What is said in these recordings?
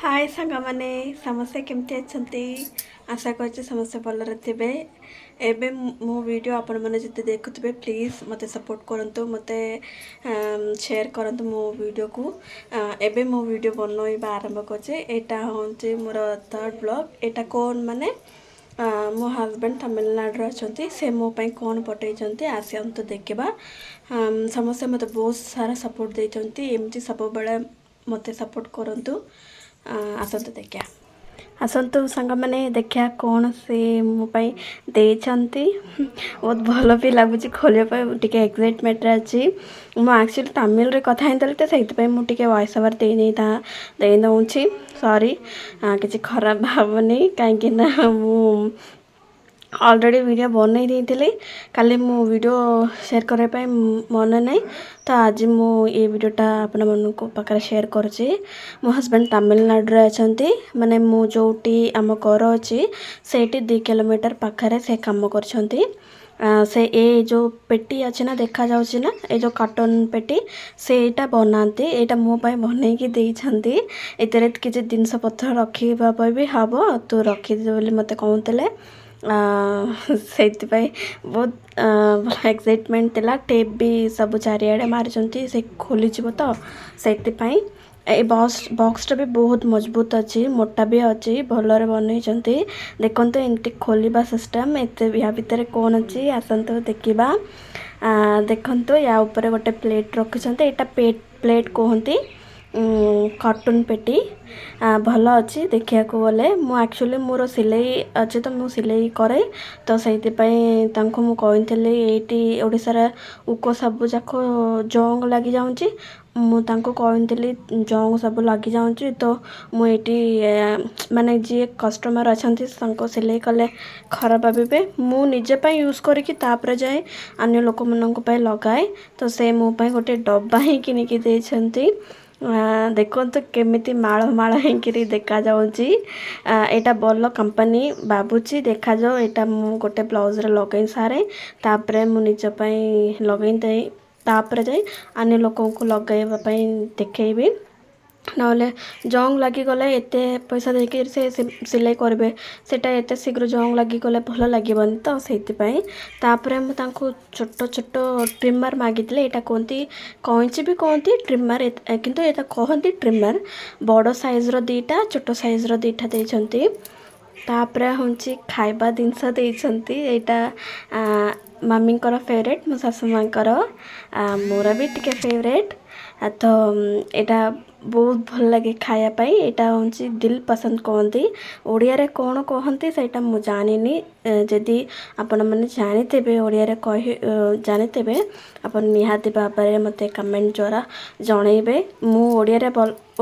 ହାଏ ସାଙ୍ଗମାନେ, ସମସ୍ତେ କେମିତି ଅଛନ୍ତି? ଆଶା କରୁଛି ସମସ୍ତେ ଭଲରେ ଥିବେ। ଏବେ ମୋ ଭିଡ଼ିଓ ଆପଣମାନେ ଯଦି ଦେଖୁଥିବେ, ପ୍ଲିଜ୍ ମୋତେ ସପୋର୍ଟ କରନ୍ତୁ, ମୋତେ ସେୟାର କରନ୍ତୁ ମୋ ଭିଡ଼ିଓକୁ। ଏବେ ମୋ ଭିଡ଼ିଓ ବନେଇବା ଆରମ୍ଭ କରୁଛି। ଏଇଟା ହେଉଛି ମୋର ଥର୍ଡ଼ ବ୍ଲଗ୍। ଏଇଟା କ'ଣ ମାନେ ମୋ ହଜବେଣ୍ଡ ତାମିଲନାଡ଼ୁରେ ଅଛନ୍ତି, ସେ ମୋ ପାଇଁ କ'ଣ ପଠେଇଛନ୍ତି, ଆସନ୍ତୁ ଦେଖିବା। ସମସ୍ତେ ମୋତେ ବହୁତ ସାରା ସପୋର୍ଟ ଦେଇଛନ୍ତି, ଏମିତି ସବୁବେଳେ ମୋତେ ସପୋର୍ଟ କରନ୍ତୁ। ଆସନ୍ତୁ ଦେଖିବା, ଆସନ୍ତୁ ସାଙ୍ଗମାନେ, ଦେଖିବା କ'ଣ ସେ ମୋ ପାଇଁ ଦେଇଛନ୍ତି। ବହୁତ ଭଲ ବି ଲାଗୁଛି, ଖୋଲିବା ପାଇଁ ଟିକେ ଏକ୍ସାଇଟମେଣ୍ଟରେ ଅଛି। ମୁଁ ଆକ୍ଚୁଆଲି ତାମିଲରେ କଥା ହେଇଥିଲି ତ ସେଇଥିପାଇଁ ମୁଁ ଟିକେ ଭଏସ୍ ଓଭର୍ ଦେଇ ଦେଉଛି। ସରି, କିଛି ଖରାପ ଭାବନି, କାହିଁକି ନା ମୁଁ ଅଲରେଡ଼ି ଭିଡ଼ିଓ ବନେଇ ଦେଇଥିଲି। କାଲି ମୁଁ ଭିଡ଼ିଓ ସେୟାର କରିବା ପାଇଁ ମନେ ନାହିଁ, ତ ଆଜି ମୁଁ ଏ ଭିଡ଼ିଓଟା ଆପଣମାନଙ୍କ ପାଖରେ ସେୟାର କରୁଛି। ମୋ ହଜବେଣ୍ଡ ତାମିଲନାଡ଼ୁରେ ଅଛନ୍ତି, ମାନେ ମୁଁ ଯେଉଁଠି ଆମ ଘର ଅଛି, ସେଇଠି 2 କିଲୋମିଟର ପାଖରେ ସେ କାମ କରୁଛନ୍ତି। ସେ ଏ ଯେଉଁ ପେଟି ଅଛି ନା, ଦେଖାଯାଉଛି ନା, ଏ ଯେଉଁ କାର୍ଟୁନ୍ ପେଟି, ସେଇଟା ବନାନ୍ତି। ଏଇଟା ମୋ ପାଇଁ ବନେଇକି ଦେଇଛନ୍ତି। ଏଥିରେ କିଛି ଜିନିଷ ପତ୍ର ରଖିବା ପାଇଁ ବି ହେବ, ତୁ ରଖିଦେ ବୋଲି ମୋତେ କହୁଥିଲେ। ସେଇଥିପାଇଁ ବହୁତ ଭଲ ଏକ୍ସାଇଟମେଣ୍ଟ ଥିଲା। ଟେପ୍ ବି ସବୁ ଚାରିଆଡ଼େ ମାରିଛନ୍ତି, ସେ ଖୋଲିଯିବ ତ ସେଇଥିପାଇଁ। ଏ ବକ୍ସଟା ବି ବହୁତ ମଜବୁତ ଅଛି, ମୋଟା ବି ଅଛି, ଭଲରେ ବନେଇଛନ୍ତି। ଦେଖନ୍ତୁ, ଏମିତି ଖୋଲିବା ସିଷ୍ଟମ୍। ଏତେ ୟା ଭିତରେ କ'ଣ ଅଛି, ଆସନ୍ତୁ ଦେଖିବା। ଦେଖନ୍ତୁ, ୟା ଉପରେ ଗୋଟେ ପ୍ଲେଟ୍ ରଖିଛନ୍ତି। ଏଇଟା ପ୍ଲେଟ୍ କୁହନ୍ତି। କାର୍ଟୁନ୍ ପେଟି ଭଲ ଅଛି ଦେଖିବାକୁ ଗଲେ। ମୁଁ ଆକ୍ଚୁଆଲି ମୋର ସିଲେଇ ଅଛି ତ ମୁଁ ସିଲେଇ କରେ, ତ ସେଇଥିପାଇଁ ତାଙ୍କୁ ମୁଁ କହିଥିଲି। ଏଇଠି ଓଡ଼ିଶାରେ ଉକ ସବୁ ଯାକ ଜଙ୍ଗ ଲାଗିଯାଉଛି। ମୁଁ ତାଙ୍କୁ କହିଥିଲି, ଜଙ୍ଗ ସବୁ ଲାଗିଯାଉଛି ତ ମୁଁ ଏଇଠି ମାନେ ଯିଏ କଷ୍ଟମର୍ ଅଛନ୍ତି, ତାଙ୍କୁ ସିଲେଇ କଲେ ଖରାପ ଭାବିବେ। ମୁଁ ନିଜ ପାଇଁ ୟୁଜ୍ କରିକି ତାପରେ ଯାଏ ଅନ୍ୟ ଲୋକମାନଙ୍କ ପାଇଁ ଲଗାଏ। ତ ସେ ମୋ ପାଇଁ ଗୋଟେ ଡବା ହିଁ କିଣିକି ଦେଇଛନ୍ତି। ଦେଖନ୍ତୁ କେମିତି ମାଳ ମାଳ ହେଇକିରି ଦେଖାଯାଉଛି। ଏଇଟା ଭଲ କମ୍ପାନୀ ଭାବୁଛି, ଦେଖାଯାଉ। ଏଇଟା ମୁଁ ଗୋଟେ ବ୍ଲାଉଜ୍ରେ ଲଗେଇ ସାରେ, ତାପରେ ମୁଁ ନିଜ ପାଇଁ ଲଗେଇ ଦେଇ ତାପରେ ଯାଇ ଅନ୍ୟ ଲୋକଙ୍କୁ ଲଗାଇବା ପାଇଁ ଦେଖେଇବି। ନହେଲେ ଜଙ୍ଗ ଲାଗିଗଲେ, ଏତେ ପଇସା ଦେଇକି ସେ ସିଲେଇ କରିବେ, ସେଇଟା ଏତେ ଶୀଘ୍ର ଜଙ୍ଗ ଲାଗିଗଲେ ଭଲ ଲାଗିବନି ତ ସେଇଥିପାଇଁ। ତାପରେ ମୁଁ ତାଙ୍କୁ ଛୋଟ ଛୋଟ ଟ୍ରିମର୍ ମାଗିଥିଲି। ଏଇଟା କୁହନ୍ତି କଇଁଚି ବି କୁହନ୍ତି, ଟ୍ରିମର୍, କିନ୍ତୁ ଏଇଟା କହନ୍ତି ଟ୍ରିମର୍। ବଡ଼ ସାଇଜ୍ର 2ଟା, ଛୋଟ ସାଇଜ୍ର 2ଟା ଦେଇଛନ୍ତି। ତାପରେ ହେଉଛି ଖାଇବା ଜିନିଷ ଦେଇଛନ୍ତି। ଏଇଟା ମାମିଙ୍କର ଫେଭରେଟ୍, ମୋ ଶାଶୁ ମାଙ୍କର, ମୋର ବି ଟିକେ ଫେଭରେଟ୍। ତ ଏଇଟା ବହୁତ ଭଲ ଲାଗେ ଖାଇବା ପାଇଁ। ଏଇଟା ହେଉଛି ଦିଲ୍ ପସନ୍ଦ କୁହନ୍ତି। ଓଡ଼ିଆରେ କ'ଣ କହନ୍ତି ସେଇଟା ମୁଁ ଜାଣିନି। ଯଦି ଆପଣମାନେ ଜାଣିଥିବେ, ଓଡ଼ିଆରେ କହି ଜାଣିଥିବେ, ଆପଣ ନିହାତି ଭାବରେ ମୋତେ କମେଣ୍ଟ ଦ୍ୱାରା ଜଣେଇବେ। ମୁଁ ଓଡ଼ିଆରେ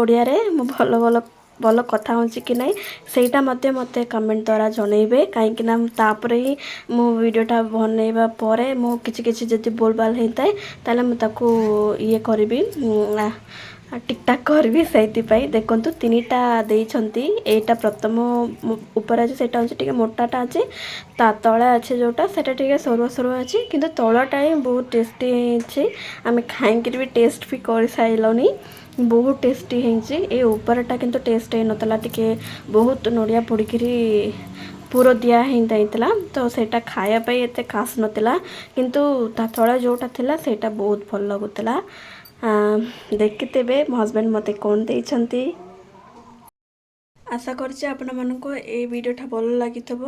ଓଡ଼ିଆରେ ମୁଁ ଭଲ ଭଲ ଭଲ କଥା ହେଉଛି କି ନାହିଁ, ସେଇଟା ମଧ୍ୟ ମୋତେ କମେଣ୍ଟ ଦ୍ୱାରା ଜଣେଇବେ, କାହିଁକିନା ତାପରେ ହିଁ ମୁଁ ଭିଡ଼ିଓଟା ବନେଇବା ପରେ ମୁଁ କିଛି କିଛି ଯଦି ଭୁଲଭାଲ ହେଇଥାଏ, ତାହେଲେ ମୁଁ ତାକୁ ଇଏ କରିବି, ଠିକ୍ ଠାକ୍ କରିବି ସେଇଥିପାଇଁ। ଦେଖନ୍ତୁ, ତିନିଟା ଦେଇଛନ୍ତି। ଏଇଟା ପ୍ରଥମ ଉପରେ ଅଛି, ସେଇଟା ହେଉଛି ଟିକେ ମୋଟାଟା ଅଛି। ତା ତଳେ ଅଛି ଯେଉଁଟା, ସେଇଟା ଟିକେ ସରୁ ସରୁ ଅଛି, କିନ୍ତୁ ତଳଟା ହିଁ ବହୁତ ଟେଷ୍ଟି ହେଇଛି। ଆମେ ଖାଇକିରି ବି ଟେଷ୍ଟ ବି କରିସାରିଲୁଣି, ବହୁତ ଟେଷ୍ଟି ହେଇଛି। ଏ ଉପରଟା କିନ୍ତୁ ଟେଷ୍ଟ ହେଇନଥିଲା, ଟିକେ ବହୁତ ନଡ଼ିଆ ପୋଡ଼ିକିରି ପୁର ଦିଆ ହେଇଯାଇଥିଲା, ତ ସେଇଟା ଖାଇବା ପାଇଁ ଏତେ ଖାସ୍ ନଥିଲା। କିନ୍ତୁ ତା ତଳେ ଯେଉଁଟା ଥିଲା, ସେଇଟା ବହୁତ ଭଲ ଲାଗୁଥିଲା। ଦେଖିଥିବେ ମୋ ହଜବେଣ୍ଡ ମୋତେ କ'ଣ ଦେଇଛନ୍ତି। ଆଶା କରୁଛି ଆପଣମାନଙ୍କୁ ଏ ଭିଡ଼ିଓଟା ଭଲ ଲାଗିଥିବ।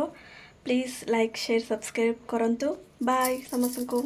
ପ୍ଲିଜ୍ ଲାଇକ୍, ସେୟାର, ସବସ୍କ୍ରାଇବ୍ କରନ୍ତୁ। ବାଏ ସମସ୍ତଙ୍କୁ।